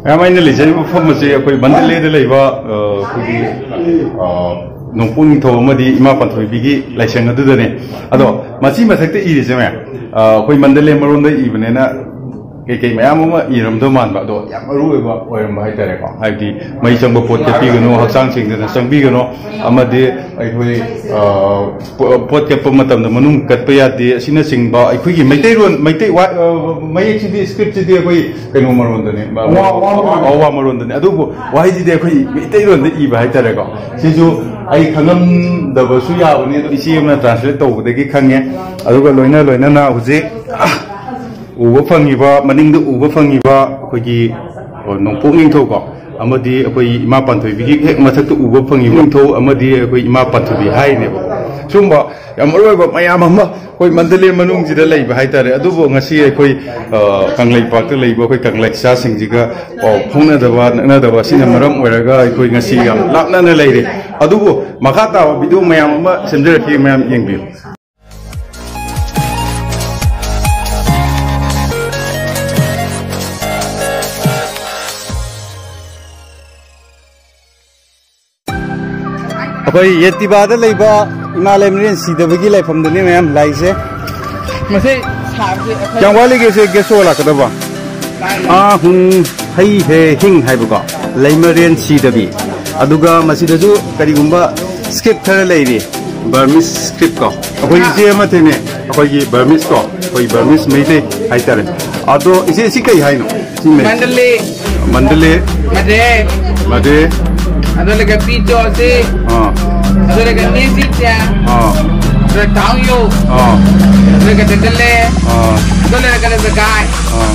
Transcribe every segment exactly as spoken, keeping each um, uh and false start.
ꯃꯌꯥꯝ, ꯑꯩꯅ ꯂꯩꯖꯔꯤꯕ ꯃꯐꯝ ꯑꯁꯤ ꯑꯩꯈꯣꯏ ꯃꯟꯗꯂꯦꯗ ꯂꯩꯕ, ꯑ, ꯑꯩꯈꯣꯏꯒꯤ, ꯑ, ꯅꯣꯡꯄꯣꯛ ꯅꯤꯡꯊꯧ ꯑꯃꯗꯤ ꯏꯃꯥ ꯄꯥꯟꯊꯣꯏꯕꯤꯒꯤ ꯂꯥꯏꯁꯪ ꯑꯗꯨꯗꯅꯤ꯫ ꯑꯗꯣ ꯃꯁꯤ ꯃꯊꯛꯇ ꯏꯔꯤꯁꯦ, ꯃꯌꯥꯝ, ꯑ, ꯑꯩꯈꯣꯏ ꯃꯟꯗꯂꯦ ꯃꯔꯣꯟꯗ ꯏꯕꯅꯤꯅ ꯀꯩꯀꯩ ꯃꯌꯥꯝ ꯑꯃ ꯏꯔꯝꯗꯧ ꯃꯥꯟꯕ, ꯑꯗꯣ ꯌꯥꯝ ꯃꯔꯨ ꯑꯣꯏꯕ ꯑꯣꯏꯔꯝꯕ ꯍꯥꯏꯇꯥꯔꯦꯀꯣ꯫ ꯍꯥꯏꯕꯗꯤ ꯃꯩ ꯆꯪꯕ ꯄꯣꯠ ꯀꯠꯄꯤꯒꯅꯨ, ꯍꯛꯆꯥꯡ ꯁꯦꯡꯗꯅ ꯆꯪꯕꯤꯒꯅꯨ, ꯑꯃꯗꯤ ꯑꯩꯈꯣꯏ, ꯑ, ꯄꯣ-, ꯄꯣꯠ ꯀꯠꯄ ꯃꯇꯝꯗ ꯃꯅꯨꯡ ꯀꯠꯄ ꯌꯥꯗꯦ ꯑꯁꯤꯅꯆꯤꯡꯕ ꯑꯩꯈꯣꯏꯒꯤ ꯃꯩꯇꯩꯂꯣꯟ, ꯃꯩꯇꯩ ꯋꯥ-, ꯑ, ꯃꯌꯦꯛꯁꯤꯗꯤ, script ꯁꯤꯗꯤ ꯑꯩꯈꯣꯏ ꯀꯩꯅꯣ ꯃꯔꯣꯟꯗꯅꯤ, ꯃ-, ꯋꯥ, ꯋꯥ ꯃꯔꯣꯟ꯫ ꯑ, ꯋꯥ ꯃꯔꯣꯟꯗꯅꯤ꯫ ꯑꯗꯨꯕꯨ ꯋꯥꯍꯩꯁꯤꯗꯤ ꯑꯩꯈꯣꯏ ꯃꯩꯇꯩꯂꯣꯟꯗ ꯏꯕ ꯍꯥꯏꯇꯥꯔꯦꯀꯣ꯫ ꯁꯤꯁꯨ ꯑꯩ ꯈꯪꯉꯝꯗꯕꯁꯨ ꯌꯥꯕꯅꯤ, ꯑꯗꯣ ꯏꯆꯦ ꯑꯃꯅ translate ꯇꯧꯕꯗꯒꯤ ꯈꯪꯉꯦ꯫ ꯑꯗꯨꯒ ꯂꯣꯏꯅ ꯂꯣꯏꯅꯅ ꯍꯧꯖꯤꯛ, ꯑ, ꯎꯕ ꯐꯪꯉꯤꯕ, ꯃꯅꯤꯡꯗ ꯎꯕ ꯐꯪꯉꯤꯕ ꯑꯩꯈꯣꯏꯒꯤ, ꯑ, ꯅꯣꯡꯄꯣꯛ ꯅꯤꯡꯊꯧꯀꯣ, ꯑꯃꯗꯤ ꯑꯩꯈꯣꯏ ꯏꯃꯥ ꯄꯥꯟꯊꯣꯏꯕꯤꯒꯤ ꯍꯦꯛ ꯃꯊꯛꯇ ꯎꯕ ꯐꯪꯉꯤꯕ ꯅꯤꯡꯊꯧ ꯑꯃꯗꯤ ꯑꯩꯈꯣꯏ ꯏꯃꯥ ꯄꯥꯟꯊꯣꯏꯕꯤ ꯍꯥꯏꯔꯤꯅꯦꯕ꯫ ꯁꯨꯝꯕ ꯌꯥꯝ ꯃꯔꯨ ꯑꯣꯏꯕ ꯃꯌꯥꯝ ꯑꯃ ꯑꯩꯈꯣꯏ ꯃꯟꯗꯂꯦ ꯃꯅꯨꯡꯁꯤꯗ ꯂꯩꯕ ꯍꯥꯏꯇꯥꯔꯦ꯫ ꯑꯗꯨꯕꯨ ꯉꯁꯤ ꯑꯩꯈꯣꯏ, ꯑ, ꯀꯪꯂꯩꯄꯥꯛꯇ ꯂꯩꯕ ꯑꯩꯈꯣꯏ ꯀꯪꯂꯩ ꯏꯆꯥꯁꯤꯡꯁꯤꯒ ꯄꯥꯎ ꯐꯥꯎꯅꯗꯕ, ꯅꯛꯅꯗꯕ ꯑꯁꯤꯅ ꯃꯔꯝ ꯑꯣꯏꯔꯒ ꯑꯩꯈꯣꯏ ꯉꯁꯤ ꯌꯥꯝ ꯂꯥꯞꯅꯅ ꯂꯩꯔꯦ꯫ ꯑꯗꯨꯕꯨ ꯃꯈꯥ ꯇꯥꯕ video ꯃꯌꯥꯝ ꯑꯃ ꯁꯦꯝꯖꯔꯛꯀꯦ, ꯃꯌꯥꯝ ꯌꯦꯡꯕꯤꯌꯨ꯫ ꯑꯩꯈꯣꯏ ꯌꯦꯇꯤꯕꯥꯗ ꯂꯩꯕ ꯏꯃꯥ ꯂꯩꯃꯔꯦꯟ ꯁꯤꯗꯕꯒꯤ ꯂꯥꯏꯐꯝꯗꯅꯤ ꯃꯌꯥꯝ ꯂꯥꯛꯏꯁꯦ꯫ ꯃꯁꯤ ꯁꯥꯕꯁꯦ ꯑꯩꯈꯣꯏ ꯀꯌꯥꯝ ꯋꯥꯠꯂꯤꯒꯦ ꯁꯦ guest ꯁꯣ ꯂꯥꯛꯀꯗꯕ? ꯂꯥꯛꯑꯅꯤ꯫ ꯑꯥ ꯍꯨꯡ ꯍꯩ ꯍꯦ ꯍꯤꯡ ꯍꯥꯏꯕꯀꯣ, ꯂꯩꯃꯔꯦꯟ ꯁꯤꯗꯕꯤ꯫ ꯑꯗꯨꯒ ꯃꯁꯤꯗꯁꯨ ꯀꯔꯤꯒꯨꯝꯕ script ꯈꯔ ꯂꯩꯔꯤ, Burmese script ꯀꯣ꯫ ꯑꯩꯈꯣꯏ ꯏꯆꯦ ꯑꯃ ꯊꯦꯡꯅꯩ, ꯑꯩꯈꯣꯏꯒꯤ Burmese ꯀꯣ, ꯑꯩꯈꯣꯏ Burmese ꯃꯩꯇꯩ ꯍꯥꯏꯇꯥꯔꯦ꯫ ꯑꯗꯣ ꯏꯆꯦ, ꯁꯤ ꯀꯩ ꯍꯥꯏꯅꯣ? ꯁꯤ ꯃꯩ-, ꯃꯟꯗꯂꯦ꯫ ꯃꯟꯗꯂꯦ꯫ ꯃꯗꯦ꯫ ꯃꯗꯦ꯫ ꯑꯗꯨ ꯂꯩꯒ ꯄꯤ ꯆꯣꯁꯤ꯫ ꯑꯥ꯫ ꯑꯗꯨ ꯂꯩꯒ ꯃꯦꯁꯤ ꯆꯦ꯫ ꯑꯥ꯫ ꯑꯗꯨ ꯂꯩꯒ ꯇꯥꯎꯌꯣ꯫ ꯑꯥ꯫ ꯑꯗꯨ ꯂꯩꯒ ꯗꯦꯗꯂꯦ꯫ ꯑꯥ꯫ ꯑꯗꯨ ꯂꯩꯒ ꯂꯩꯒ ꯒꯥꯏ꯫ ꯑꯥ꯫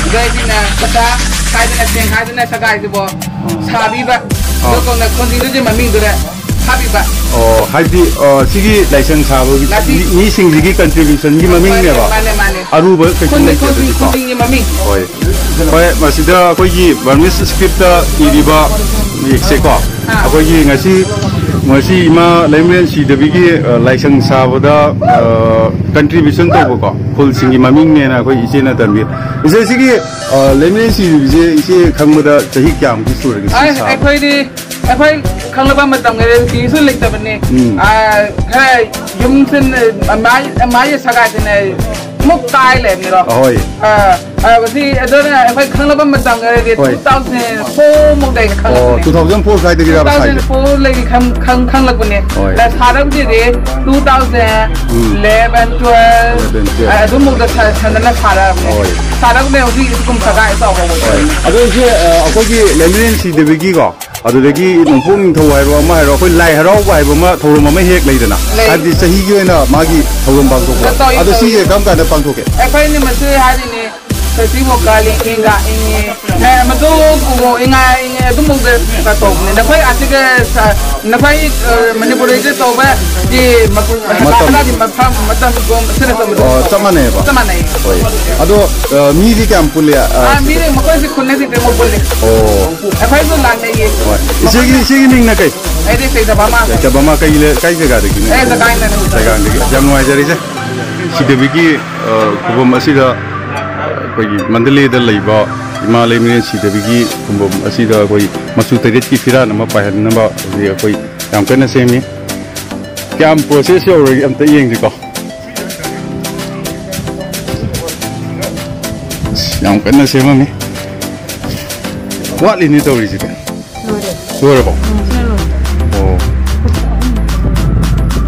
ꯑꯗꯨ ꯂꯩꯒ ꯄꯇꯥ ꯈꯥꯏꯗꯅ ꯆꯦꯡ ꯈꯥꯏꯗꯅ ꯁꯒꯥꯏꯁꯤꯕꯣ꯫ ꯑꯥ꯫ ꯁꯥꯕꯤꯕ꯫ ꯑꯥ꯫ ꯑꯗꯨ ꯀꯧꯅ ꯈꯣꯟꯖꯤꯟꯗꯨꯒꯤ ꯃꯃꯤꯡꯗꯨꯗ ꯍꯥꯞꯄꯤꯕ꯫ ꯑꯣ, ꯍꯥꯏꯗꯤ, ꯑ, ꯁꯤꯒꯤ ꯂꯥꯏꯁꯪ ꯁꯥꯕꯒꯤ ꯅꯠꯇꯦ꯫ ꯃꯤ-, ꯃꯤꯁꯤꯡꯁꯤꯒꯤ contribution ꯒꯤ ꯃꯃꯤꯡꯅꯦꯕ꯫ ꯃꯥꯅꯦ, ꯃꯥꯅꯦ, ꯃꯥꯅꯦ꯫ ꯑꯔꯨꯕ ꯀꯩꯁꯨ ꯈꯣꯟꯖꯤꯟ-, ꯂꯩꯇꯦ ꯈꯣꯟꯖꯤꯟ-, ꯑꯗꯨꯗꯤꯀꯣ꯫ ꯈꯣꯟꯖꯤꯟꯒꯤ ꯃꯃꯤꯡ꯫ ꯍꯣꯏ꯫ ꯍꯣꯏ, ꯃꯁꯤꯗ ꯑꯩꯈꯣꯏꯒꯤ Burmese script ꯇ ꯏꯔꯤꯕ ꯃꯌꯦꯛꯁꯦꯀꯣ꯫ ꯑꯥ꯫ ꯑꯩꯈꯣꯏꯒꯤ ꯉꯁꯤ ꯉꯁꯤ ꯏꯃꯥ ꯂꯩꯃꯔꯦꯟ ꯁꯤꯗꯕꯤꯒꯤ, ꯑ, ꯂꯥꯏꯁꯪ ꯁꯥꯕꯗ, ꯑ, contribution ꯇꯧꯕꯀꯣ, ꯈꯨꯜꯁꯤꯡꯒꯤ ꯃꯃꯤꯡꯅꯦꯅ ꯑꯩꯈꯣꯏ ꯏꯆꯦꯅ ꯇꯝꯕꯤ꯫ ꯏꯆꯦ, ꯁꯤꯒꯤ, ꯑ, ꯂꯩꯃꯔꯦꯟ ꯁꯤꯗꯕꯤꯁꯦ ꯏꯆꯦ ꯈꯪꯕꯗ ꯆꯍꯤ ꯀꯌꯥꯃꯨꯛꯇꯤ ꯁꯨꯔꯒꯦ ꯁꯤ ꯑꯁ, ꯁꯥꯕ? ꯑꯩꯈꯣꯏꯗꯤ, ꯑꯩꯈꯣꯏ ꯈꯪꯂꯕ ꯃꯇꯝꯒꯤ ꯐꯤꯁꯨ ꯂꯩꯇꯕꯅꯤ꯫ ꯎꯝ꯫ ꯑ, ꯈꯔ ꯌꯨꯝꯁꯤꯅ, ꯃꯥꯏ, ꯃꯥꯏ ꯁꯒꯥꯏꯁꯤꯅ ꯑꯃꯨꯛ ꯀꯥꯏ ꯂꯩꯕꯅꯤꯔꯣ? ꯑꯍꯣꯏ꯫ ꯑ, ꯑ, ꯁꯤ, ꯑꯗꯨꯅ ꯑꯩꯈꯣꯏ ꯈꯪꯂꯕ ꯃꯇꯝꯗꯗꯤ ꯍꯣꯏ꯫ Two thousand four ꯃꯨꯛꯇ ꯑꯩꯅ ꯑꯣ, ꯈꯪꯂꯛꯄꯅꯦ꯫ Two thousand four ꯁ꯭ꯋꯥꯏꯗꯒꯤꯔꯕ ꯁꯥꯏꯁꯦ? Two thousand four ꯗꯒꯤ ꯈꯪ-, ꯈꯪ-, ꯈꯪꯂꯛꯄꯅꯦ꯫ ꯍꯣꯏ꯫ ꯑꯗ ꯁꯥꯔꯛꯄꯗꯨꯗꯤ two thousand eleven, ꯎꯝ꯫ Twelve, eleven, twelve꯫ ꯑ, ꯑꯗꯨꯃꯨꯛꯇ ꯁꯥ-, ꯁꯥꯟꯅꯅ ꯁꯥꯔꯛꯑꯕꯅꯦ꯫ ꯍꯣꯏ꯫ ꯁꯥꯔꯛꯄꯅꯦ ꯍꯧꯖꯤꯛ ꯀꯨꯝ ꯁꯒꯥꯏ ꯆꯥꯎꯕ ꯑꯣꯏ꯫ ꯍꯣꯏ꯫ ꯑꯗꯣ ꯏꯆꯦ, ꯑ, ꯑꯩꯈꯣꯏꯒꯤ ꯂꯩꯃꯔꯦꯟ ꯁꯤꯗꯕꯤꯒꯤꯀꯣ, ꯑꯗꯨꯗꯒꯤ ꯅꯣꯡꯄꯣꯛ ꯅꯤꯡꯊꯧ ꯍꯥꯏꯕ ꯑꯃ ꯍꯥꯏꯔꯣ, ꯑꯩꯈꯣꯏ ꯂꯥꯏ ꯍꯔꯥꯎꯕ ꯍꯥꯏꯕ ꯑꯃ ꯊꯧꯔꯝ ꯑꯃ ꯍꯦꯛ ꯂꯩꯗꯅ, ꯂꯩ꯫ ꯍꯥꯏꯕꯗꯤ ꯆꯍꯤꯒꯤ ꯑꯣꯏꯅ ꯃꯥꯒꯤ ꯊꯧꯔꯝ ꯄꯥꯡꯊꯣꯛꯄ꯫ ꯇꯧꯏ, ꯑꯗꯣ ꯇꯧꯏ, ꯁꯤꯁꯦ ꯇꯧꯏ꯫ ꯀꯔꯝ ꯀꯥꯟꯗ ꯄꯥꯡꯊꯣꯛꯀꯦ? ꯑꯩꯈꯣꯏ ꯅꯨꯃꯤꯠꯁꯦ ꯍꯥꯏꯔꯤꯅꯦ, ꯐꯦꯁꯇꯤꯚꯦꯜ ꯀꯥꯂꯤ ꯏꯉꯥ ꯏꯉꯦ, ꯑꯦ, ꯃꯗꯨ ꯀꯨꯝꯃꯣ ꯏꯉꯥ ꯏꯉꯦ ꯑꯗꯨꯝꯕꯗ ꯇꯧꯕꯅꯦ꯫ ꯅꯈꯣꯏ ꯑꯁꯤꯒ ꯁ-, ꯅꯈꯣꯏ, ꯑ, ꯃꯅꯤꯄꯨꯔꯗ ꯇꯧꯕ ꯒꯤ ꯃꯄꯨ-, ꯃꯇꯝ꯫ ꯍꯔꯥꯎꯕꯒꯤ ꯃꯐꯝ, ꯃꯇꯝ ꯀꯨꯝ-, ꯁꯤꯅ ꯇꯧꯕꯗꯣ꯫ ꯑꯣ, ꯆꯞ ꯃꯥꯟꯅꯩꯌꯦꯕ? ꯆꯞ ꯃꯥꯟꯅꯩ꯫ ꯍꯣꯏ꯫ ꯑꯗꯣ, ꯑ, ꯃꯤꯗꯤ ꯀꯌꯥꯝ ꯄꯨꯜꯂꯤ? ꯑ, ꯑꯥ, ꯁꯤꯗ? ꯃꯤꯗꯤ ꯃꯈꯣꯏꯁꯦ ꯈꯨꯟꯅꯁꯤꯡꯁꯦ ꯑꯃꯨꯛ ꯄꯨꯜꯂꯤ꯫ ꯑꯣ꯫ ꯑꯩꯈꯣꯏꯁꯨ ꯂꯥꯛꯅꯩꯌꯦ꯫ ꯍꯣꯏ꯫ ꯏꯆꯦꯒꯤ, ꯏꯆꯦꯒꯤ ꯃꯤꯡꯅ ꯀꯩ? ꯑꯩꯗꯤ ꯁꯩꯇꯕꯃ꯫ ꯁꯩꯇꯕꯃ ꯀꯩ ꯂꯩ-, ꯀꯩ ꯖꯒꯥꯗꯒꯤꯅꯣ? ꯑꯩ ꯖꯒꯥꯏꯅꯅꯦ꯫ ꯖꯒꯥꯗꯒꯤ꯫ ꯌꯥꯝ ꯅꯨꯡꯉꯥꯏꯖꯔꯦ, ꯏꯆꯦ꯫ ꯁꯤꯗꯕꯤꯒꯤ, ꯑ, ꯈꯨꯕꯝ ꯑꯁꯤꯗ ꯑꯩꯈꯣꯏꯒꯤ ꯃꯟꯗꯂꯦꯗ ꯂꯩꯕ ꯏꯃꯥ ꯂꯩꯃꯔꯦꯟ ꯁꯤꯗꯕꯤꯒꯤ ꯈꯨꯕꯝ ꯑꯁꯤꯗ ꯑꯩꯈꯣꯏ ꯃꯆꯨ ꯇꯔꯦꯠꯀꯤ ꯐꯤꯔꯥꯟ ꯑꯃ ꯄꯥꯏꯍꯟꯅꯕ ꯍꯧꯖꯤꯛ ꯑꯩꯈꯣꯏ ꯌꯥꯝ ꯀꯟꯅ ꯁꯦꯝꯃꯤ꯫ ꯀꯌꯥꯝ process ꯌꯧꯔꯒꯦ ꯑꯝꯇ ꯌꯦꯡꯁꯤꯀꯣ꯫ ꯑꯁ, ꯌꯥꯝ ꯀꯟꯅ ꯁꯦꯝꯃꯝꯃꯤ꯫ ꯋꯥꯠꯂꯤꯅꯦ ꯇꯧꯔꯤꯁꯤꯗꯤ꯫ ꯂꯣꯏꯔꯦ꯫ ꯂꯣꯏꯔꯕꯣ? ꯎꯝ, ꯁꯤꯅ ꯂꯣꯏꯔꯦ꯫ ꯑꯣ꯫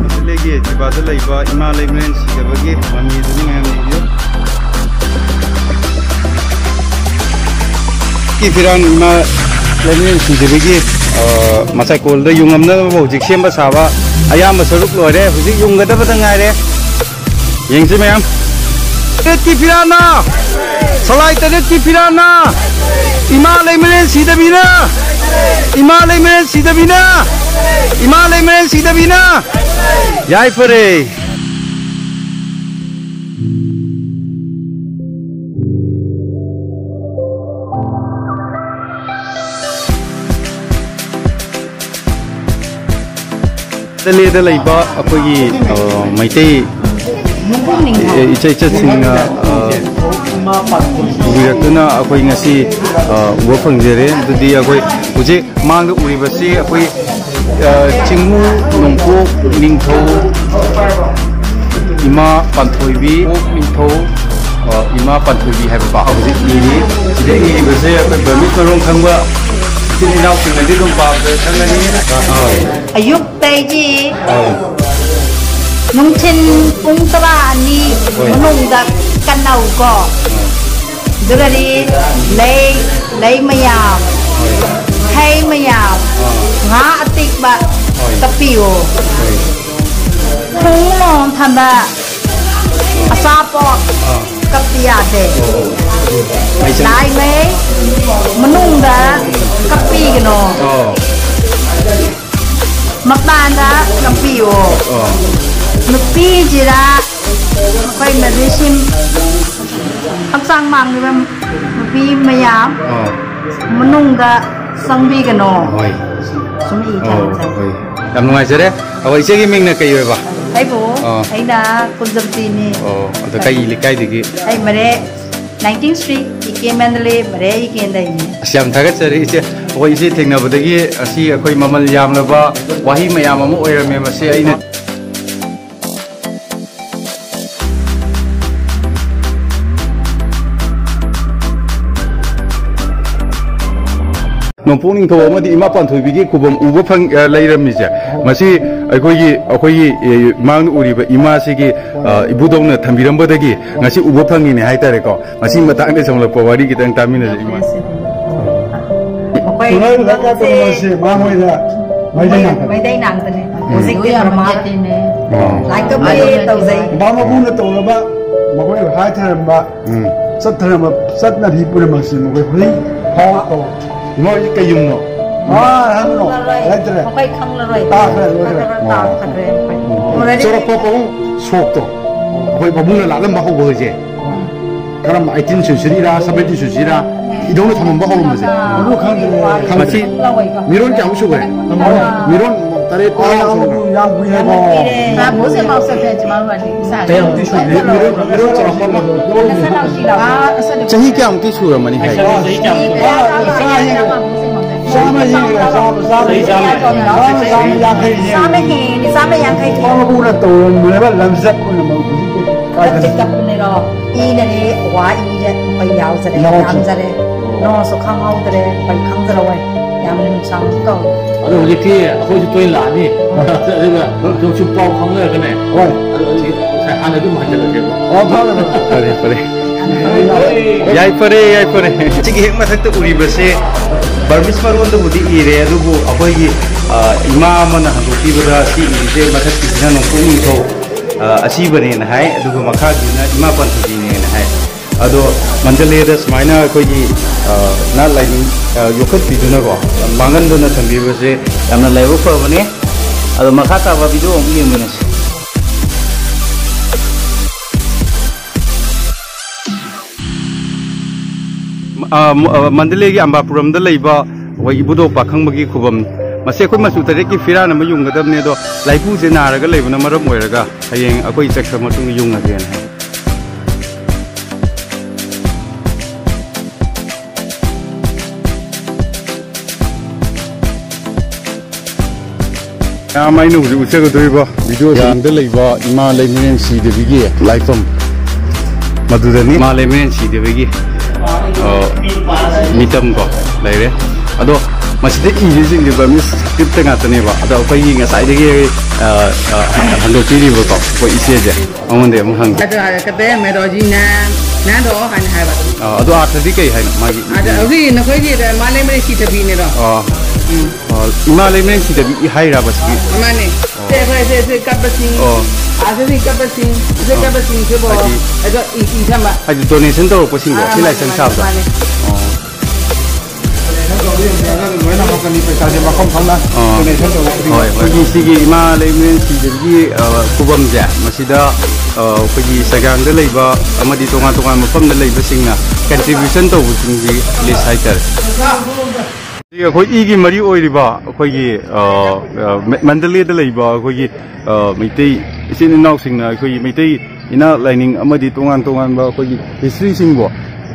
ꯃꯟꯗꯂꯦꯒꯤ ꯖꯤꯕꯥꯗ ꯂꯩꯕ ꯏꯃꯥ ꯂꯩꯃꯔꯦꯟ ꯁꯤꯗꯕꯒꯤ ꯃꯃꯤꯗꯨꯅꯤ ꯃꯌꯥꯝ ꯌꯦꯡꯕꯤꯌꯨ꯫ ꯀꯤ ꯐꯤꯔꯥꯟ ꯏꯃꯥ ꯂꯩꯃꯔꯦꯟ ꯁꯤꯗꯕꯒꯤ, ꯑ, ꯃꯆꯥꯏꯀꯣꯜꯗ ꯌꯨꯡꯉꯝꯅꯕ ꯍꯧꯖꯤꯛ ꯁꯦꯝꯕ ꯁꯥꯕ ꯑꯌꯥꯝꯕ ꯁꯔꯨꯛ ꯂꯣꯏꯔꯦ꯫ ꯍꯧꯖꯤꯛ ꯌꯨꯡꯒꯗꯕꯗ ꯉꯥꯏꯔꯦ꯫ ꯌꯦꯡꯁꯤ ꯃꯌꯥꯝ꯫ ꯇꯔꯦꯠꯀꯤ ꯐꯤꯔꯥꯟꯅ, ꯁꯂꯥꯏ ꯇꯔꯦꯠꯀꯤ ꯐꯤꯔꯥꯟꯅ, ꯏꯃꯥ ꯂꯩꯃꯔꯦꯟ ꯁꯤꯗꯕꯤꯅ, ꯏꯃꯥ ꯂꯩꯃꯔꯦꯟ ꯁꯤꯗꯕꯤꯅ, ꯏꯃꯥ ꯂꯩꯃꯔꯦꯟ ꯁꯤꯗꯕꯤꯅ ꯌꯥꯏꯐꯔꯦ꯫ ꯂꯦꯗ ꯂꯩꯕ ꯑꯩꯈꯣꯏꯒꯤ, ꯑ, ꯃꯩꯇꯩ ꯏꯆꯦ ꯏꯆꯦꯁꯤꯡꯅ, ꯑ, ꯄꯨꯕꯤꯔꯛꯇꯨꯅ ꯑꯩꯈꯣꯏ ꯉꯁꯤ, ꯑ, ꯎꯕ ꯐꯪꯖꯔꯦ꯫ ꯑꯗꯨꯗꯤ ꯑꯩꯈꯣꯏ ꯍꯧꯖꯤꯛ ꯃꯥꯡꯗ ꯎꯔꯤꯕꯁꯤ ꯑꯩꯈꯣꯏ, ꯑ, ꯆꯤꯡꯃꯨ ꯅꯣꯡꯄꯣꯛ ꯅꯤꯡꯊꯧ ꯏꯃꯥ ꯄꯥꯟꯊꯣꯏꯕꯤ, ꯅꯣꯡꯄꯣꯛ ꯅꯤꯡꯊꯧ, ꯑ, ꯏꯃꯥ ꯄꯥꯟꯊꯣꯏꯕꯤ ꯍꯥꯏꯕꯀꯣ꯫ ꯍꯧꯖꯤꯛ ꯏꯔꯤ꯫ ꯁꯤꯗ ꯏꯔꯤꯕꯁꯦ ꯑꯩꯈꯣꯏ ꯕꯔꯃꯤꯁ ꯃꯔꯣꯟ ꯈꯪꯕ ꯏꯆꯤꯜ ꯏꯅꯥꯎꯁꯤꯡꯅꯗꯤ ꯑꯗꯨꯝ ꯄꯥꯕꯗ ꯈꯪꯒꯅꯤ꯫ ꯑ, ꯑ꯫ ꯑꯌꯨꯛꯇꯒꯤ ꯑ꯫ ꯅꯨꯡꯊꯤꯜ ꯄꯨꯡ ꯇꯔꯥ ꯑꯅꯤ ꯍꯣꯏ꯫ ꯃꯅꯨꯡꯗ ꯀꯟꯅꯧꯀꯣ꯫ ꯑꯗꯨꯒꯗꯤ ꯂꯩ, ꯂꯩ ꯃꯌꯥꯝ, ꯍꯩ ꯃꯌꯥꯝ, ꯉꯥ ꯑꯇꯦꯛꯄ ꯀꯞꯄꯤꯌꯨ꯫ ꯈꯣꯡ ꯃꯣꯟ ꯊꯝꯕ ꯑꯆꯥꯄꯣꯠ ꯀꯞꯄꯤ ꯌꯥꯗꯦ꯫ ꯂꯥꯏꯃꯩ ꯃꯅꯨꯡꯗ ꯀꯞꯄꯤꯒꯅꯣ꯫ ꯃꯄꯥꯟꯗ ꯀꯞꯄꯤꯌꯣ꯫ ꯑꯣ꯫ ꯅꯨꯄꯤꯁꯤꯗ ꯑꯩꯈꯣꯏ ꯃꯗꯨꯁꯤꯡ ꯍꯛꯆꯥꯡ ꯃꯥꯡꯂꯤꯕ ꯅꯨꯄꯤ ꯃꯌꯥꯝ ꯑꯣ꯫ ꯃꯅꯨꯡꯗ ꯆꯪꯕꯤꯒꯅꯣ꯫ ꯍꯣꯏ꯫ ꯁꯨꯝ ꯏ ꯑꯣ, ꯊꯥꯔꯛꯆꯔꯤ꯫ ꯍꯣꯏ꯫ ꯌꯥꯝ ꯅꯨꯡꯉꯥꯏꯖꯔꯦ꯫ ꯑꯩꯈꯣꯏ ꯏꯆꯦꯒꯤ ꯃꯤꯡꯅ ꯀꯩ ꯑꯣꯏꯕ? ꯑꯩꯕꯨ, ꯑꯣ꯫ ꯑꯩꯅ ꯀꯨꯟꯖꯝꯇꯤꯅꯤ꯫ ꯑꯣ, ꯑꯗꯣ ꯀꯩ ꯂꯩꯀꯥꯏꯗꯒꯤ? ꯑꯩ ꯃꯔꯦ ꯅꯥꯏꯟꯇꯤꯟ ꯁ꯭ꯇ꯭ꯔꯤꯠ, ꯏ ꯀꯦ ꯃꯦꯟꯗꯂꯦ, ꯃꯔꯦ ꯏ ꯀꯦꯟꯗꯩꯅꯤ꯫ ꯑꯁ, ꯌꯥꯝ ꯊꯥꯒꯠꯆꯔꯤ ꯏꯆꯦ꯫ ꯑꯩꯈꯣꯏ ꯏꯆꯦ ꯊꯦꯡꯅꯕꯗꯒꯤ ꯑꯁꯤ ꯑꯩꯈꯣꯏ ꯃꯃꯜ ꯌꯥꯝꯂꯕ ꯋꯥꯍꯩ ꯃꯌꯥꯝ ꯑꯃ ꯑꯣꯏꯔꯝꯃꯦ꯫ ꯃꯁꯤ ꯑꯩꯅ ꯅꯣꯡꯄꯣꯛ ꯅꯤꯡꯊꯧ ꯑꯃꯗꯤ ꯏꯃꯥ ꯄꯥꯟꯊꯣꯏꯕꯤꯒꯤ ꯈꯨꯕꯝ ꯎꯕ ꯐꯪ-, ꯑ, ꯂꯩꯔꯝꯃꯤꯁꯦ, ꯃꯁꯤ ꯑꯩꯈꯣꯏꯒꯤ, ꯑꯩꯈꯣꯏꯒꯤ, ꯑꯦ, ꯃꯥꯡꯗ ꯎꯔꯤꯕ ꯏꯃꯥꯁꯤꯒꯤ, ꯑ, ꯏꯕꯨꯙꯧꯅ ꯊꯝꯕꯤꯔꯝꯕꯗꯒꯤ ꯉꯁꯤ ꯎꯕ ꯐꯪꯉꯤꯅꯦ ꯍꯥꯏꯇꯥꯔꯦꯀꯣ꯫ ꯃꯁꯤ ꯃꯇꯥꯡꯗ ꯁꯝꯂꯞꯄ ꯋꯥꯔꯤ ꯈꯤꯇꯪ ꯇꯥꯃꯤꯟꯅꯁꯦ, ꯏꯃꯥ꯫ ꯃꯈꯣꯏ ꯁꯨꯔꯥꯏꯕ ꯂꯩꯀꯥꯏ ꯈꯨꯗꯤꯡꯃꯛꯁꯦ ꯃꯥꯡ ꯑꯣꯏꯅ ꯃꯩꯇꯩ ꯉꯥꯛꯇꯅꯤ꯫ ꯃꯩꯇꯩ ꯉꯥꯛꯇꯅꯤ꯫ ꯎꯝ꯫ ꯍꯧꯖꯤꯛꯇꯤ ꯄ꯭ꯔꯃꯥꯟ ꯑꯣ꯫ ꯂꯥꯏꯀꯠꯄ ꯇꯧꯖꯩ꯫ ꯕꯥꯃꯣꯟꯅ ꯇꯧꯔꯕ, ꯃꯈꯣꯏ ꯍꯥꯏꯊꯔꯝꯕ, ꯎꯝ꯫ ꯆꯠꯊꯔꯝꯕ ꯆꯠꯅꯕꯤ ꯄꯨꯝꯅꯃꯛꯁꯤ ꯃꯈꯣꯏ ꯍꯧꯖꯤꯛ ꯐꯥꯎꯕ ꯇꯧ꯫ ꯏꯃꯥ ꯍꯧꯖꯤꯛ ꯀꯩ ꯌꯨꯝꯅꯣ? ꯑꯥ, ꯍꯪꯉꯨꯅꯨ꯫ ꯈꯪꯂꯔꯣꯏ꯫ ꯂꯩꯇ꯭ꯔꯦ꯫ ꯃꯈꯣꯏ ꯈꯪꯂꯔꯣꯏ꯫ ꯇꯥꯈ꯭ꯔꯦ, ꯂꯣꯏꯈ꯭ꯔꯦ꯫ ꯈꯔ ꯈꯔ ꯑꯣ꯫ ꯇꯥꯈ꯭ꯔꯦ ꯃꯈꯣꯏ꯫ ꯎꯝ꯫ Already ꯆꯥꯎꯔꯛꯄ ꯄꯥꯕꯨꯡ ꯁꯣꯛꯇꯣ꯫ ꯑꯩꯈꯣꯏ ꯄꯥꯕꯨꯡꯅ ꯂꯥꯠꯂꯝꯕ ꯍꯧꯕ ꯍꯧꯖꯤꯛ꯫ ꯀꯔꯝꯕ eighteen century ꯔ, seventeen century ꯔ ꯏꯙꯧꯅ ꯊꯝꯃꯝꯕ ꯍꯧꯔꯝꯕꯁꯦ? ꯑꯗꯨ ꯈꯪꯗ꯭ꯔꯦ꯫ ꯈꯪꯗ꯭ꯔꯦ꯫ ꯃꯁꯤ ꯃꯤꯔꯣꯟ ꯀꯌꯥꯃꯨꯛ ꯁꯨꯈ꯭ꯔꯦ? ꯃꯤꯔꯣꯟ ꯇꯔꯦꯠ ꯄꯨꯡ ꯌꯥꯝ ꯆꯪꯕ꯭ꯔꯥ? ꯌꯥꯝ ꯀꯨꯏꯔꯦꯀꯣ꯫ ꯌꯥꯝ ꯀꯨꯏꯔꯦ꯫ ꯃꯥ ꯕꯣꯁ ꯑꯦꯟ ꯕꯥꯎ ꯆꯠꯈ꯭ꯔꯦ, ꯆꯤꯃꯥ ꯋꯥꯗꯤ꯫ ꯏꯁꯥꯒꯤ ꯀꯌꯥꯃꯨꯛꯇꯤ ꯁꯨꯔꯒꯦ? ꯃꯤꯔꯣꯜ, ꯃꯤꯔꯣꯜ ꯆꯥꯎꯔꯥꯛꯄ ꯑꯃ꯫ ꯅꯆꯤꯟꯅꯥꯎꯁꯤꯡ ꯂꯥꯛꯑꯣ꯫ ꯆꯍꯤ ꯀꯌꯥꯃꯨꯛꯇꯤ ꯁꯨꯔꯝꯃꯅꯤ ꯍꯥꯏ? ꯆꯍꯤ ꯀꯌꯥꯃꯨꯛ ꯁꯨꯔꯒꯦ? ꯆꯥꯝꯃ ꯍꯦꯜꯂꯦ, ꯆꯥꯝꯃ, ꯆꯥꯝꯃ, ꯆꯍꯤ ꯆꯥꯝꯃ꯫ ꯆꯥꯝꯃ, ꯆꯥꯝꯃ ꯌꯥꯡꯈꯩ ꯍꯦꯜꯂꯦ꯫ ꯆꯥꯝꯃ ꯍꯦꯜꯂꯦ, ꯆꯥꯝꯃ ꯌꯥꯡꯈꯩ꯫ ꯃꯥ ꯃꯄꯨꯅ ꯇꯧꯔꯝꯃꯦꯕ, ꯂꯝꯆꯠ ꯑꯣꯏꯅ ꯃꯧ ꯍꯧꯖꯤꯛꯇꯤ ꯀꯥꯏꯗꯅ? ꯀꯞꯇꯤ ꯀꯞꯄꯅꯦꯔꯣ? ꯏꯅꯅꯦ, ꯋꯥ ꯏꯅ ꯑꯩꯈꯣꯏ ꯌꯥꯎꯖꯔꯦ, ꯌꯥꯎꯖꯔꯦ꯫ ꯌꯥꯝꯖꯔꯦ꯫ ꯅꯣꯡꯁꯨ ꯈꯪꯍꯧꯗ꯭ꯔꯦ, ꯑꯩꯈꯣꯏ ꯈꯪꯖꯔꯧꯋꯦ꯫ ꯌꯥꯝꯅ ꯅꯨꯡꯁꯥꯡꯕꯁꯨ ꯇꯧꯔꯦ꯫ ꯑꯗꯣ ꯍꯧꯖꯤꯛꯇꯤ ꯑꯩꯈꯣꯏꯁꯨ ꯇꯣꯏꯅ ꯂꯥꯛꯑꯅꯤ꯫ ꯑꯗꯨꯒ ꯅꯣꯡꯆꯨꯞ ꯄꯥꯎ ꯈꯪꯅꯔꯒꯅꯦ꯫ ꯍꯣꯏ꯫ ꯑꯗꯨ ꯍꯧꯖꯤꯛ ꯉꯁꯥꯏ ꯍꯥꯟꯅ ꯑꯗꯨꯝ ꯍꯟꯖꯤꯜꯂꯁꯦꯕ꯫ ꯑꯣ, ꯐꯔꯦ, ꯐꯔꯦ꯫ ꯐꯔꯦ, ꯐꯔꯦ꯫ ꯌꯥꯏꯐꯔꯦ, ꯌꯥꯏꯐꯔꯦ꯫ ꯁꯤꯒꯤ ꯍꯦꯛ ꯃꯊꯛꯇ ꯎꯔꯤꯕꯁꯦ ꯕꯔꯃꯤꯁ ꯃꯔꯣꯟꯗꯕꯨꯗꯤ ꯏꯔꯦ, ꯑꯗꯨꯕꯨ ꯑꯩꯈꯣꯏꯒꯤ, ꯑ, ꯏꯃꯥ ꯑꯃꯅ ꯍꯟꯗꯣꯛꯄꯤꯕꯗ ꯁꯤ ꯏꯔꯤꯁꯦ ꯃꯊꯛꯀꯤꯁꯤꯅ ꯅꯣꯡꯄꯣꯛ ꯅꯤꯡꯊꯧ, ꯑ, ꯑꯁꯤꯕꯅꯦꯅ ꯍꯥꯏ, ꯑꯗꯨꯒ ꯃꯈꯥꯒꯤꯁꯤꯅ ꯏꯃꯥ ꯄꯥꯟꯊꯣꯏꯕꯤꯅꯦꯅ ꯍꯥꯏ꯫ ꯑꯗꯣ ꯃꯟꯗꯂꯦꯗ ꯁꯨꯃꯥꯏꯅ ꯑꯩꯈꯣꯏꯒꯤ, ꯑ, ꯅꯥꯠ ꯂꯥꯏꯅꯤꯡ, ꯑ, ꯌꯣꯛꯈꯠꯄꯤꯗꯨꯅꯀꯣ, ꯃꯥꯡꯍꯟꯗꯅ ꯊꯝꯕꯤꯕꯁꯦ ꯌꯥꯝꯅ ꯂꯥꯏꯕꯛ ꯐꯕꯅꯦ꯫ ꯑꯗꯣ ꯃꯈꯥ ꯇꯥꯕ ꯚꯤꯗꯤꯑꯣ ꯑꯃꯨꯛ ꯌꯦꯡꯃꯤꯟꯅꯁꯤ꯫ ꯑ, ꯃ-, ꯑ, ꯃꯟꯗꯂꯦꯒꯤ ꯑꯝꯕꯥꯄꯨꯔꯝꯗ ꯂꯩꯕ ꯑꯩꯈꯣꯏ ꯏꯕꯨꯙꯧ ꯄꯥꯈꯪꯕꯒꯤ ꯈꯨꯕꯝ꯫ ꯃꯁꯤ ꯑꯩꯈꯣꯏ ꯃꯆꯨ ꯇꯔꯦꯠꯀꯤ ꯐꯤꯔꯥꯟ ꯑꯃ ꯌꯨꯡꯒꯗꯕꯅꯦ, ꯑꯗꯣ ꯂꯥꯏꯄꯨꯁꯦ ꯅꯥꯔꯒ ꯂꯩꯕꯅ ꯃꯔꯝ ꯑꯣꯏꯔꯒ ꯍꯌꯦꯡ ꯑꯩꯈꯣꯏ ꯆꯠꯈ꯭ꯔ ꯃꯇꯨꯡꯗ ꯌꯨꯡꯉꯒꯦꯅ ꯍꯥꯏ꯫ ꯃꯌꯥꯝ, ꯑꯩꯅ ꯍꯧꯖꯤꯛ ꯎꯠꯆꯒꯗꯧꯔꯤꯕ ꯚꯤꯗꯤꯑꯣꯁꯤꯗ ꯂꯩꯕ ꯏꯃꯥ ꯂꯩꯃꯔꯦꯟ ꯁꯤꯗꯕꯤꯒꯤ ꯂꯥꯏꯐꯝ ꯃꯗꯨꯗꯅꯤ꯫ ꯏꯃꯥ ꯂꯩꯃꯔꯦꯟ ꯁꯤꯗꯕꯤꯒꯤ, ꯑ, ꯃꯤꯇꯝ ꯀꯣ ꯂꯩꯔꯦ꯫ ꯑꯗꯣ ꯃꯁꯤꯗ ꯏꯔꯤꯁꯤꯡꯁꯦ ꯕꯔꯃꯤꯁ ꯁꯀ꯭ꯔꯤꯞꯇ ꯉꯥꯛꯇꯅꯦꯕ꯫ ꯑꯗꯣ ꯑꯩꯈꯣꯏꯒꯤ ꯉꯁꯥꯏꯗꯒꯤ, ꯑ, ꯑ, ꯍꯟꯗꯣꯛꯄꯤꯔꯤꯕꯀꯣ ꯑꯩꯈꯣꯏ ꯏꯆꯦꯁꯦ꯫ ꯃꯉꯣꯟꯗ ꯑꯃꯨꯛ ꯍꯪꯒꯦ꯫ ꯑꯗꯣ ꯑꯥꯔꯊ ꯀꯗꯩ ꯃꯦꯔꯣꯖꯤꯅ ꯅꯥꯗꯣ ꯍꯥꯏꯅ ꯍꯥꯏꯕ꯫ ꯑ, ꯑꯗꯣ ꯑꯥꯔꯊꯗꯤ ꯀꯩ ꯍꯥꯏꯅꯣ ꯃꯥꯒꯤ? ꯑꯗ ꯍꯧꯖꯤꯛ ꯅꯈꯣꯏꯒꯤ ꯃꯥꯂꯦꯝ ꯂꯩꯁꯤꯗꯕꯤꯅꯦꯗꯣ꯫ ꯑ꯫ ꯎꯝ꯫ ꯑ, ꯏꯃꯥ ꯂꯩꯃꯔꯦꯟ ꯁꯤꯗꯕꯤ ꯍꯥꯏꯔꯕ ꯁꯤꯒꯤ? ꯃꯥꯅꯦ꯫ ꯑꯣ꯫ ꯁꯦ, ꯑꯩꯈꯣꯏ ꯁꯦ, ꯁꯦ ꯀꯠꯄꯁꯤꯡ, ꯑꯣ꯫ ꯑꯥ, ꯁꯦ, ꯁꯦ ꯀꯠꯄꯁꯤꯡ, ꯁꯦ ꯑꯣ꯫ ꯀꯠꯄꯁꯤꯡꯁꯤꯕꯣ꯫ ꯍꯥꯏꯗꯤ ꯑꯗꯣ ꯏ-, ꯏ ꯊꯝꯕ꯫ ꯍꯥꯏꯗꯤ ꯗꯣꯅꯦꯁꯟ ꯇꯧꯔꯛꯄꯁꯤꯡꯗꯣ ꯑꯥ, ꯁꯤ ꯃꯥꯅꯦ, ꯂꯥꯏꯁꯪ ꯃꯥꯅꯦ, ꯁꯥꯕꯗ? ꯃꯥꯅꯦ꯫ ꯑꯣ꯫ ꯂꯣꯏꯅ ꯍꯥꯞꯀꯅꯤ, ꯄꯩꯁꯥꯁꯦ ꯃꯐꯝ ꯈꯪꯅ ꯑꯥ꯫ ꯗꯣꯅꯦꯁꯟ ꯇꯧꯕ ꯈꯨꯗꯤꯡꯃꯛ꯫ ꯍꯣꯏ, ꯍꯣꯏ꯫ ꯑꯩꯈꯣꯏꯒꯤ ꯁꯤꯒꯤ ꯏꯃꯥ ꯂꯩꯃꯔꯦꯟ ꯁꯤꯗꯕꯤꯒꯤ, ꯑ, ꯈꯨꯕꯝꯁꯦ, ꯃꯁꯤꯗ, ꯑ, ꯑꯩꯈꯣꯏꯒꯤ ꯁꯒꯥꯡꯗ ꯂꯩꯕ ꯑꯃꯗꯤ ꯇꯣꯉꯥꯟ ꯇꯣꯉꯥꯟꯕ ꯃꯐꯝꯗ ꯂꯩꯕꯁꯤꯡꯅ ꯀꯟꯇ꯭ꯔꯤꯕ꯭ꯌꯨꯁꯟ ꯇꯧꯕꯁꯤꯡꯒꯤ ꯂꯤꯁ ꯍꯥꯏꯇꯥꯔꯦ꯫ ꯑꯩꯈꯣꯏ ꯏꯒꯤ ꯃꯔꯤ ꯑꯣꯏꯔꯤꯕ ꯑꯩꯈꯣꯏꯒꯤ, ꯑ, ꯑ, ꯃ-, ꯃꯟꯗꯂꯦꯗ ꯂꯩꯕ ꯑꯩꯈꯣꯏꯒꯤ, ꯑ, ꯃꯩꯇꯩ ꯏꯆꯤꯟ ꯏꯅꯥꯎꯁꯤꯡꯅ ꯑꯩꯈꯣꯏꯒꯤ ꯃꯩꯇꯩ ꯏꯅꯥꯠ ꯂꯥꯏꯅꯤꯡ ꯑꯃꯗꯤ ꯇꯣꯉꯥꯟ ꯇꯣꯉꯥꯟꯕ ꯑꯩꯈꯣꯏꯒꯤ ꯍꯤꯁꯇ꯭ꯔꯤꯁꯤꯡꯕꯨ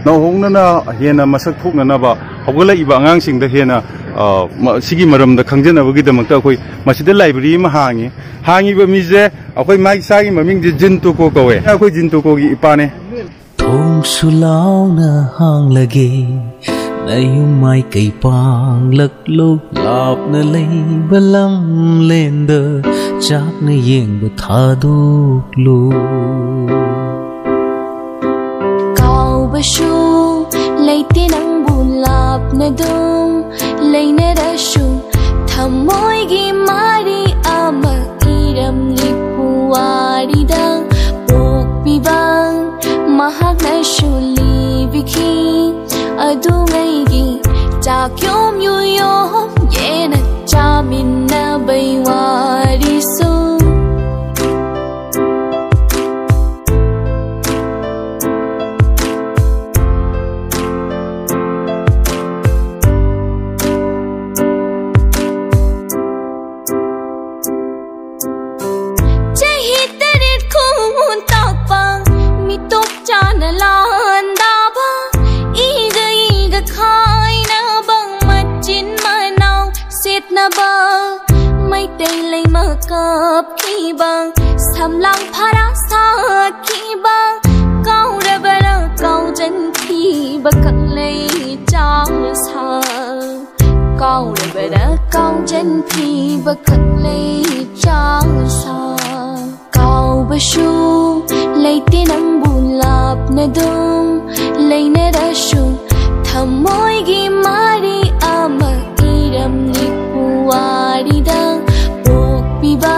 ꯅꯧꯍꯧꯅꯅ ꯍꯦꯟꯅ ꯃꯁꯛ ꯊꯣꯛꯅꯅꯕ, ꯍꯧꯒꯠꯂꯛꯏꯕ ꯑꯉꯥꯡꯁꯤꯡꯗ ꯍꯦꯟꯅ, ꯑ, ꯃ-, ꯁꯤꯒꯤ ꯃꯔꯝꯗ ꯈꯪꯖꯅꯕꯒꯤꯗꯃꯛꯇ ꯑꯩꯈꯣꯏ ꯃꯁꯤꯗ ꯂꯥꯏꯕ꯭ꯔꯦꯔꯤ ꯑꯃ ꯍꯥꯡꯉꯤ꯫ ꯍꯥꯡꯉꯤꯕ ꯃꯤꯁꯦ ꯑꯩꯈꯣꯏ ꯃꯥꯒꯤ ꯁꯥꯒꯤ ꯃꯃꯤꯡꯁꯦ ꯖꯤꯟ ꯇꯣꯀꯣ ꯀꯧꯋꯦ꯫ ꯑꯩꯈꯣꯏ ꯖꯤꯟ ꯇꯣꯀꯣꯒꯤ ꯏꯄꯥꯅꯦ꯫ ꯊꯣꯡꯁꯨ ꯂꯥꯎꯅ ꯍꯥꯡꯂꯒꯦ, ꯅꯌꯨꯝ ꯃꯥꯏꯀꯩ ꯄꯥꯡꯂꯛꯂꯣ, ꯂꯥꯞꯅ ꯂꯩꯕ ꯂꯝꯂꯦꯟꯗ ꯆꯥꯛꯅ ꯌꯦꯡꯕ ꯊꯥꯗꯣꯛꯂꯣ꯫ ꯀꯥꯎꯕꯁꯨ ꯂꯩꯇꯦ ꯅꯪꯕꯨ ꯂꯥꯞꯅꯗꯨꯝ ꯂꯩꯅꯔꯁꯨ, ꯊꯃꯣꯏꯒꯤ ꯃꯔꯤ ꯑꯃ ꯏꯔꯝꯂꯤ ꯄꯨꯋꯥꯔꯤꯗ ꯄꯣꯛꯄꯤꯕ ꯃꯍꯥꯛꯅꯁꯨ ꯂꯤꯕꯤꯈꯤ꯫ ꯑꯗꯨꯉꯩꯒꯤ ꯆꯥꯛꯌꯣꯝ ꯌꯨꯌꯣꯝ ꯌꯦꯟꯅ ꯆꯥꯃꯤꯟꯅꯕꯩ ꯋꯥꯔꯤꯁꯨ꯫ ꯆꯍꯤ ꯇꯔꯦꯠ ꯈꯨꯟ ꯇꯥꯛꯄ, ꯃꯤꯇꯣꯞ ꯆꯥꯅ ꯂꯥꯟꯗꯥꯕ, ꯏꯒ ꯏꯒ ꯈꯥꯏꯅꯕ, ꯃꯆꯤꯟ ꯃꯅꯥꯎ ꯁꯦꯠꯅꯕ, ꯃꯩꯇꯩ ꯂꯩꯃ ꯀꯞꯈꯤꯕ, ꯁꯝꯂꯥꯡ ꯐꯔꯥ ꯁꯥꯈꯤꯕ, ꯀꯥꯎꯔꯕꯔꯥ ꯀꯥꯎꯖꯟꯈꯤꯕ ꯀꯪꯂꯩ ꯆꯥꯛꯁꯥ꯫ ꯀꯥꯎꯔꯕꯔꯥ ꯀꯥꯎꯖꯟꯈꯤꯕ ꯀꯪꯂꯩ ꯆꯥꯛꯁꯥ꯫ ꯀꯥꯎꯕꯁꯨ ꯂꯩꯇꯦ ꯅꯪꯕꯨ ꯂꯥꯞꯅꯗꯨꯝ ꯂꯩꯅꯔꯁꯨ, ꯊꯃꯣꯏꯒꯤ ꯃꯔꯤ ꯑꯃ ꯏꯔꯝꯂꯤ ꯄꯨꯋꯥꯔꯤꯗ ꯄꯣꯛꯄꯤꯕ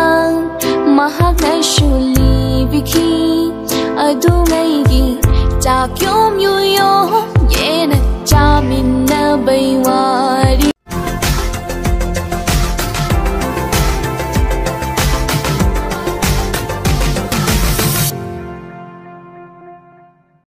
ꯃꯍꯥꯛꯅꯁꯨ ꯂꯤꯕꯤꯈꯤ꯫ ꯑꯗꯨꯉꯩꯒꯤ ꯆꯥꯛꯌꯣꯝ ꯌꯨꯌꯣꯝ ꯌꯦꯟꯅ ꯆꯥꯃꯤꯟ